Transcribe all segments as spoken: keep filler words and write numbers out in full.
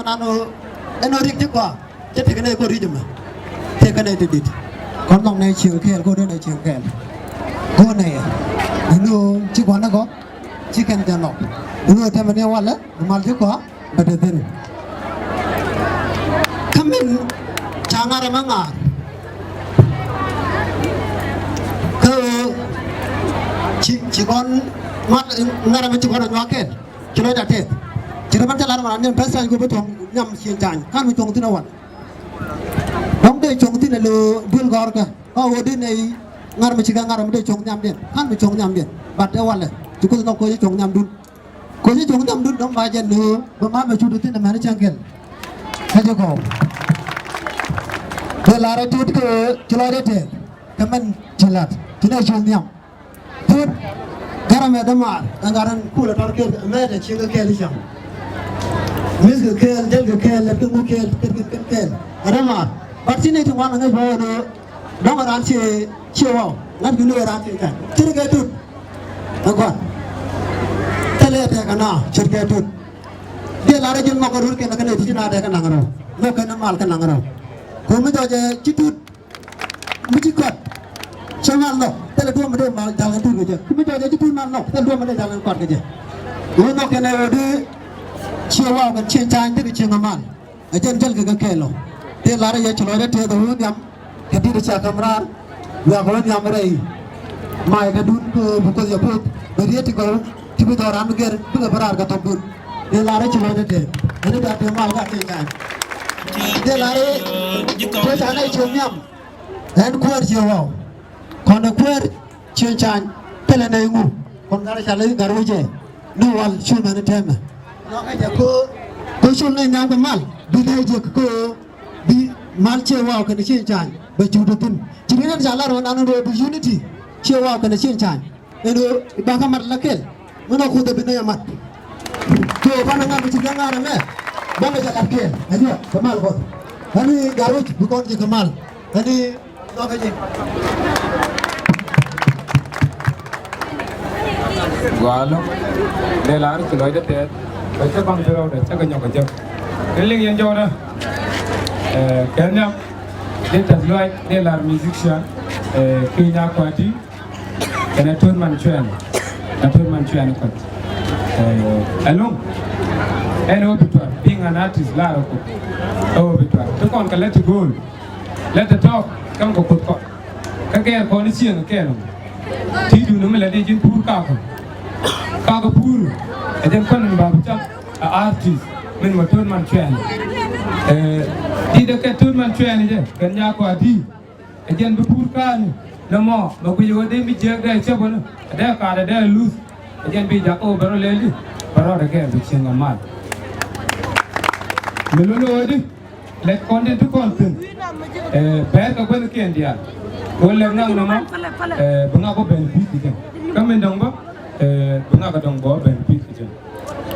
Nanu ɛn ɔ riɛk ti kɔa cɛ tekɛ nɛ kɔ ri̱c ɛmɛ. Tekɛ nɛ ti dit kɔn nhɔk nɛ cieŋ kɛɛl kɔ dee nɛ cieŋ kɛɛl. Kɔ nɛ ɛn ɔ ci kɔn nɛ kɔ ci kɛn jɛ nhɔk. Ɛn ɔ tɛmɛ ni walɛ mal ti kɔa bɛ te thin. Kä min ca ŋa̱r ɛmɛ ŋa̱r kä ɣöö ci ci kɔn ŋa̱r ɛmɛ ci kɔn ɛ nyuak kɛɛl. Ci lɔcdä tɛth. Ci rɔ ban cä lar ma ran ni bäth tha̱a̱ny go̱o̱p bä tuɔ̱ŋ nhiam cieŋ ca̱a̱ny ka̱n mi cuɔ̱ŋ thi̱n ɛ wal. Dɔ̱ŋ dee cuɔ̱ŋ thi̱n ɛ lo̱o̱ duel gɔ̱rkä kä ɣöö dee nɛy ŋa̱r mi ci kɛ ŋa̱r mi dee cuɔ̱ŋ nhiamdiɛn ka̱n mi cuɔ̱ŋ nhiamdiɛn. But ɛ walɛ ci Kuoth nɔk koci cuɔ̱ŋ nhiamdun. Koci cuɔ̱ŋ nhiamdun dɔ̱ŋ ba jɛn lo̱o̱ bä ma mɛ cut thi̱n ɛ mɛn cäŋ kɛl. Kä jɛ kɔw. Dee lar ɛ tut kä ɣöö ci lɔcdä tɛth kɛ mɛn ci la̱t ci nɛy cuɔ̱ŋ nhiam. Thut, garɛ mɛ dämaar ɛn gat ɛn kulɛ tɔr kɛɛl mɛ dɛ cieŋ kɛ kɛɛl i̱ cam. Mi̱th kɛ kɛɛl, jäl kɛ kɛɛl, lɛt kɛ ŋuk kɛɛl, kɛɛl kɛ kɛɛl kɛɛl. Ɛ dämaar bat ci ni ti ŋuan ŋäc bä wä ni dɔ̱ŋ ɛ raan cie cie waw ŋa̱t kɛ ni ɛ raan cie kac ce̱tkɛ tut. Ɛ gua̱n thilɛ tɛkɛ na ce̱tkɛ tut. Diɛ lar ɛ ji̱n mɔk kɛ rur kɛn kɛ ni ti ci na dɛ kɛ naŋ rɛw mɔk kɛn mal kɛ naŋ rɛw. Ko̱mi jɔcɛ ci tut. Mi ci kɔt cɛ mal nhɔk thilɛ duɔ̱ɔ̱p mi dee mal ja̱l kɛ tuut kɛ jɛ. Ki mi jɔɔc ɛ ci tuut mal nhɔk thilɛ duɔ̱ɔ̱p mi dee ja̱l kɛ kɔt kɛ jɛ. Ɣöö nhɔk kɛn ɛ ɣöö dee ciɛ waw kɛn cieŋ ca̱a̱ny dee kɛ cieŋ ɛ mal. Ɛ jɛn jäl kɛ kɛ kɛɛl ɔ dee lar ɛ yɛ ci lɔcdä tɛth ɛ ɣöö nhiam kɛ di̱t ɛ cia ka̱m raar. Wiak ɣöö nhiam rɛy mac kɛ dun kɛ bi Kuoth yɛ poth bɛ riet ti gɔw ti bi dhɔr ram gɛr bikɛ bi raar kɛ thɔkdun. Dee lar ɛ ci lɔcdä tɛth ɛn i̱ da̱a̱ tëë mal ka cieŋ ca̱a̱ny. Dee lar ɛ tëë ca̱a̱ny ɛ cieŋ nhiam. Ɛn kuäär ciɛ waw kɔn ɛ kuäär cieŋ ca̱a̱ny thilɛ nɛy ŋu kɔn gat ɛ ca lɛ gat wecɛ ni wal cul mɛn tɛmɛ. Nɔkɛ jɛ ko ko cul ni nhiam kɛ mal bi nɛy jɛ ko bi mal ciɛ waw kɛn cieŋ ca̱a̱ny bɛ cut thi̱n. Ci ri nɛn ca lar wä nan rɔ bi unity ciɛ waw kɛn cieŋ ca̱a̱ny. Ɛn ɣöö i̱ kɛ mat la kɛl mi nɔ Kuoth ɛ bi nɛy ɛ mat. Kɛ ɣöö banɛ ŋa̱r mi ci kɛ ŋa̱r ɛmɛ banɛ jɛ lat kɛɛl ɛ nyɔk kɛ mal Kuɔth. Ɛn i̱ gat wec bi kɔn ji̱ kɛ mal ɛn i̱ nhɔkɛ ji̱. Gua̱a̱lɔ dee lar ci lɔcdä tɛth kɛ cä baŋ ti rɔɔdɛ cä kɛ nyɔk kɛ jek. Kɛ liŋ yɛn jɔwdä kɛ nhiam dee tɛth lɔc dee lar musician ki̱ nyakua̱a̱ti. Kɛnɛ Tut Man Cuɛn. Kɛ Tut Man Cuɛn kɔc ɛlɔ̱ŋ. Ɛn ɛ wä bi tuar being an artist lar ɛ kok ɛ wä bi tuar ti kɔn kɛ lät ti go̱o̱l. Lät ti tɔɔk kɛm kɛ Kuoth kɔn. Kä gɛɛr kɔn i̱ cieŋ kɛɛl ɔ ti duundɛ mi lät i̱ ji̱n puur kakɔ. Kakɔ puur ɛ jɛn kɔn in ba bi cam ɛ artist min mɔ Tut Man Cuɛn. Di̱t ɛ kɛ Tut Man Cuɛn jɛ kɛn nyakua̱a̱ti. Ɛ jɛn bi puur ka̱a̱ni nɔmɔ mɛ guic ɣöö dee mi jiääk dee cäp ɣöni ɛ dee kaat ɛ dee luth. Ɛ jɛn bi jakä ɣöö bɛ rɔ lɛl di bɛ rɔɔdɛ kɛɛl bi cieŋ ɛ mal. Mi luni ɣöö di lɛt kɔn tin ti kɔn thi̱n. Ɛ bɛɛr kɛ guäthkiɛn diaal ɣöö lɛt ŋak nɔmɔ ɛ bi ŋak bä ben pi̱i̱th kɛ jɛn kä min dɔ̱ŋ bä ɛ bi ŋak dɔ̱ŋ bä ben pi̱i̱th kɛ jɛn.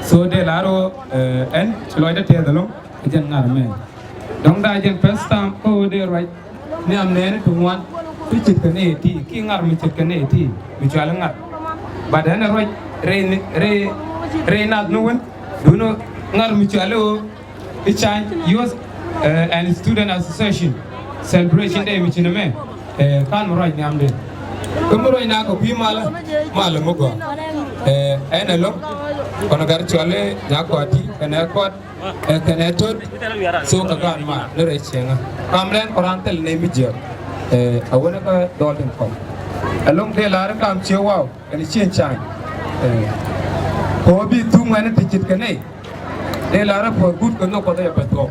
So dee lar ɣöö ɛ ɛn ci lɔcdä tɛth ɛlɔ̱ŋ ɛ jɛn ŋa̱r mɛ. Dɔ̱ŋ da̱a̱ jɛn first time kä ɣöö dee ruac nhiam nɛɛni ti ŋuan ti ce̱tkɛ nɛy ɛ ti kiɛ ŋa̱r mi ce̱tkɛ nɛy ɛ ti mi cuali ŋa̱r. But ɛn ɛ ruac rɛy ni rɛy rɛy nath ni wän duundɛ ŋa̱r mi cuali ɣöö i̱ ca̱ny youth and student association celebration day mi cinɛ mɛ. Ɛ ka̱n mi ruac nhiamdɛ kä mi ruac na kɛ kui̱ malä malä mi gɔaa. Ɛ ɛn ɛlɔ̱ŋ kɔn ɛ gat cuali nyakua̱a̱ti kɛnɛ kua̱t. Ɛ kɛnɛ Tut. So kɛ gaat ma ni rɛy cieŋä kam lɛn kɔ raan thil nɛy mi jiɛk. Ɛ a wänä kä dɔɔl tin kɔn ɛlɔ̱ŋ dee la̱r i̱ kam cie waw kɛnɛ cieŋ ca̱a̱ny. Ɛ kɔ bi thuk ŋuɛni ti cit kɛ nɛy dee la̱r i̱ puɔ̱r guut kɛ nhök Kuɔth ɛ bɛ thuɔ̱k.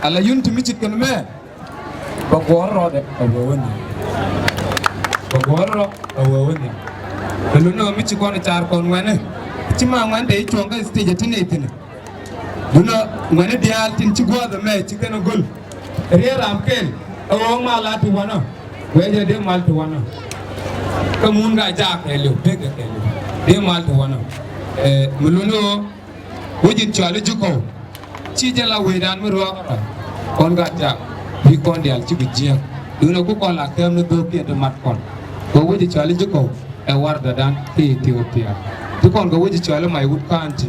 Ala yun ti mi cit kɛn mɛ. Bɛ guɔ̱ɔ̱r rɔɔdɛ a wee wä nhiam. Bɛ guɔ̱ɔ̱r rɔ a wee wä nhiam. Bɛ luni ɣä mi ci kɔn car kɔn ŋuɛni. Ci ma ŋuɛn te i̱ cuɔ̱ŋ kä stage ɛ ti nɛy thi̱n. Dunä ŋuɛni diaal tin ci gua̱a̱th ɛmɛ ci kɛn ɛ go̱l. Riee ram kɛl ɛ ɣöö mal a ti wanɔ. Wee jɛ dee mal ti wanɔ. Kä mun ka jaak kɛɛliw pek kɛ kɛɛliw dee mal ti wanɔ. Ɛ mi luni ɣöö Wec in cɔal i̱ ji̱ kɔw. Ci jɛ la wecdan mi ruɔk rɔ. Kɔn gat jak bi kɔn diaal ci bi jiäk. Duundɛ ku kɔn la kɛm ni dhok kiɛ ti mat kɔn. Kɛ wec in cɔal i̱ ji̱ kɔw ɛ wardadan ti Ethiopia. Ti kɔn kɛ wec in cɔal i̱ may wut ka̱n ti.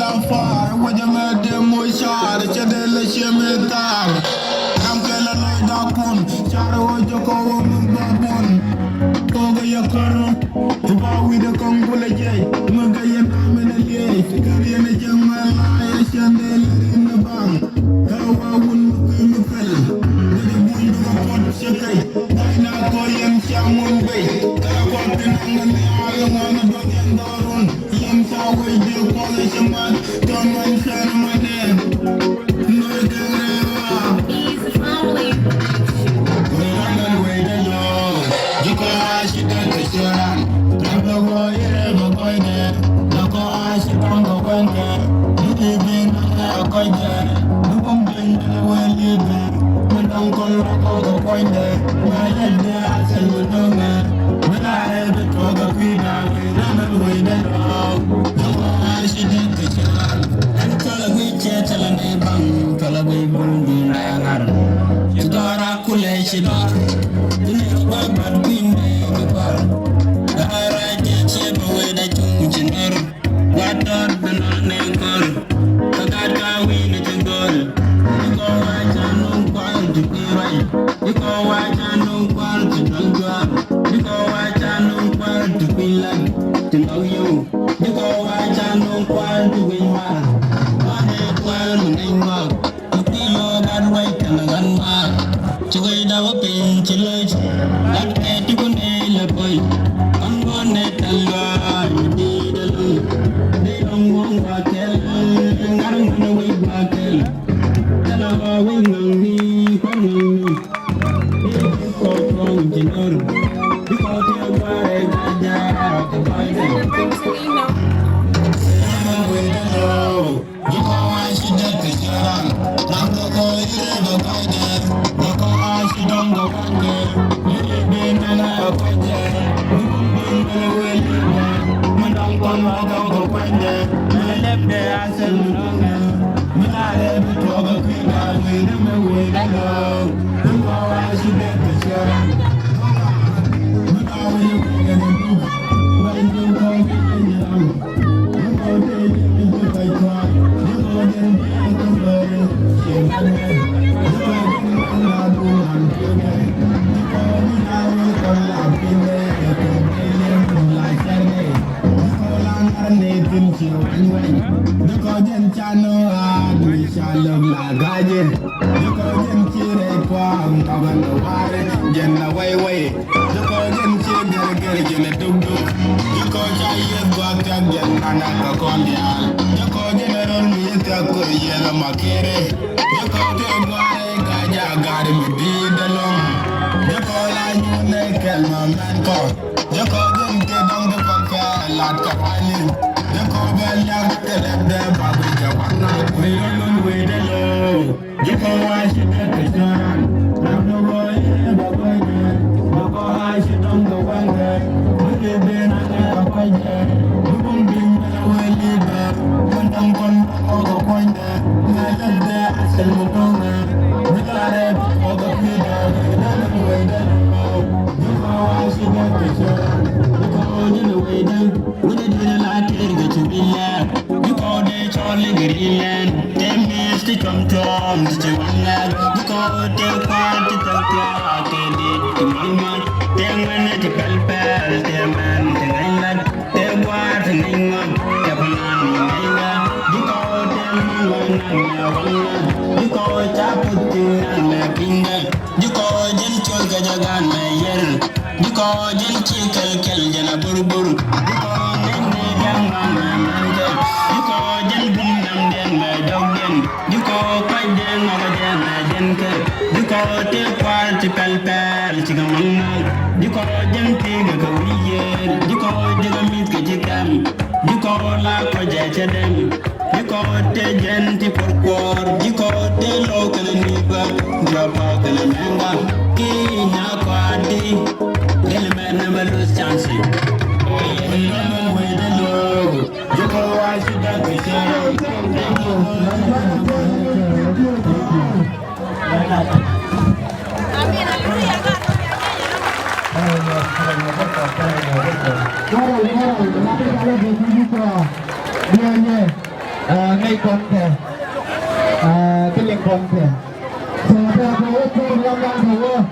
la far, wä jɛ mɛ dee mo car, cɛ dee lɛ ciɛ mi thar. Ram kɛ la lɔc da kun, car wä jɛ kɔ wä mi bä bun. Kɔkɛ yɛ kɔr, ti ba wi̱dɛ kɔŋ kulɛ jɛ, mi kɛ yɛ nam in a liɛ, kɛ riɛn a jɛ mɛ la yɛ cɛ dee lɛ rin ni baŋ. Kä wa wun mi kui̱ mi pɛl, wä jɛ bun dukɛ puɔt cɛ kɛc. Gai na kɔ yɛn cia ŋun bei, kara kɔ tin ŋun ni a yɛ ŋuan a dɔk yɛn dɔrun. Yɛn ca wec di kɔn ci mat, tɔn man cɛn ma nɛn. Nor kɛ rɛwa. Wec ram ɛn wec dɛ lɔ, ji̱ kɔ a ci dɛn kɛ ci ran. Ram dɔ wɔ yɛ rɛ bɛ kɔc dɛ, dɔ kɔ a ci tɔn kɛ wɛn kɛ. Ni bi bin na kɛ kɔc dɛ, ni bum bin dɛ wɛ li bɛ. Mɛ dɔŋ kɔn rɔ kɔn kɛ kuɔ̱nydɛ, mɛ yɛn dee a thil mi do̱ŋɛ. Mɛ la rɛ bi tuɔk kɛ kui̱ da̱a̱k, rɛ mɛ luɔ̱c dee rɔɔk. Jɔk a ci dee kɛ ci rar. Ɛn thɔlɛ guiy ciɛ thilɛ ni baŋ, thɔlɛ guiy bul duun dee ŋa̱r. Ci gɔ̱r a kulɛ ci dɔr. Dunia gua̱th bat kui̱ mɛ kɛ gɔ̱r. Gɔ̱r a jɛ ciɛ bɛ wee dee cuŋ ci nɔr. Gua̱dɔr bi nɔn ni gör, kä gat ka wi̱i̱ ni ti gör. Ni kɔ wa ca nuŋ kual ti kui̱ ruac. Ni kɔ wa ca nuŋ kual ti dɔl juar. Ni kɔ wa ca nuŋ kual ti kui̱ lat ti nɔk yio̱w. Ni kɔ wa ca nuŋ kual ti wi̱i̱ mar. Kual ni kual mi ŋäc ŋɔak. Ci wec da̱k wä piny ci loc. Gat kɛ ti kun ëë lɛ pɔc. Kɔn bɔ nɛ tɛl luaar mi di̱i̱t ɛ lun. Dee dɔŋ wuɔ̱ŋ gua̱a̱ kɛl. Ŋa̱r ŋun ɛ wec gua̱a̱ kɛl. Tɛl ɛ ɣɔɔ wec ŋa̱ŋ ni kuɔr ŋa̱ŋ ni. Dee ti kɔc tuɔ̱ŋ ci nör. Ti kɔc ti ɛ gua̱a̱r ɛ ja̱a̱ ja̱a̱ kɛ kɔc kɛl. Jukɔ wa ci dɛk kɛ cɛ ran. Ram kɛ kɔ irɛ bɛ kɔc dɛ. Jukɔ wa ci dɔŋ kɛ kɔc dɛ. Yiri bi nɛnɛ kɛ kɔc dɛ. Yiri bi nɛnɛ wee li dɛ. Mi dɔŋ kɔn wa dɔŋ kɛ kɔc dɛ. Mɛ lɛp dɛ a sɛl mi dɔŋ dɛ. Jɛ kɔ jɛn ca nɔ a duni ca lok la gaje. Jɛ kɔ jɛn ci rɛy kua ŋɔgɛ nɔ ware jɛn na wai wai. Jɛ kɔ jɛn ci gɛr gɛr jɛn a duk duk. Jɛ kɔ ca yieth guak thiak jɛn ana ka kɔn dial. Jɛ kɔ jɛn a rol mi thiak kɔ yieth a makere. Jɛ kɔ jɛn guare gaja gari mi di dalom. Jɛ kɔ la nyune kɛl ma mɛn kɔ. Jɛ kɔ jɛn te dɔŋ de kɔn kɛ lat kɔ pany. Jɛ kɔ bɛ liak kɛ lɛt dɛ ba bi jɛ wan na. Wei rɔ lun wei de lo. Jɛ kɔ wa ci dɛ kɛ curan. Ram ni wɔ yɛ bɛ kɔ jɛ. Jɛ kɔ wa ci dɔŋ de wan dɛ. Wei de ben a kɛ kɔ jɛ. Wei bum bin bɛ wei li bɛ. Wei dɔŋ kɔn kɔ kɔ kɔn dɛ. Wei lɛt dɛ a sɛl mi dɔŋ dɛ. Wei la rɛ bɛ kɔ kɔ kui dɛ. Wei dɛ lun wei de lo. Jukɔ wa ci dee kɛ cɛ. Jukɔ jɛn wei dee. Wunɛ duunɛ la tɛɛr kɛ ci bi lɛɛr. Jukɔ dee cɔl i̱ gɛ ri lɛn. Tɛm bi̱i̱s ti cuɔm cuɔm ti ci wan lɛɛr. Jukɔ dee kua̱r ti thɛl thiaak kɛ dee ti mal mal. Tɛm wɛnɛ ti pɛl pɛl tɛm ɛn ti ŋäc lat. Tɛm gua̱a̱r ti ŋäc ŋɔm tɛm kunan mi ŋäc lat. Jukɔ tɛm wɛnɛ mɛ wan lɛɛr. Jukɔ ca puth ti ran mɛ piny dɛ. Jukɔ jɛn cuɔl kɛ jɛ gan mɛ yɛr. Jukɔ jɛn ci kɛl kɛl jɛn a bur bur. Jukɔ ŋɛn ni diaŋ man mɛ mɛn kɛl. Jukɔ jɛn bum nam diɛn mɛ jɔk diɛn. Jukɔ kuac diɛn ŋɔk diɛn mɛ diɛn kɛl. Jukɔ tëë kual ti pɛl pɛl ci kɛ maŋ maŋ. Jukɔ jɛn ti kɛ kɛ wi̱i̱ yɛɛr. Jukɔ jɛn kɛ mi̱th kɛ ci kɛm. Jukɔ la kɔ jɛ cɛ dɛm. Jukɔ tëë jɛn ti kuɔr kuɔr. Jukɔ tëë lɔw kɛnɛ ni bä. Jɔpa kɛnɛ mɛŋa. Ki nya kɔ adi. Rɛl mɛn nɛ bä lose chance. Wei nɛ mɛn wei dɛ lɔw. Jukɔ wa ci dɛ kɛ cɛ. Ŋäc kɔn kɛ. Ɛ, ŋäc kɔn kɛ. Ɛ, kɛ liŋ kɔn kɛ. Sɛ bɛ kɛ wä kur lam lam kɛ wä.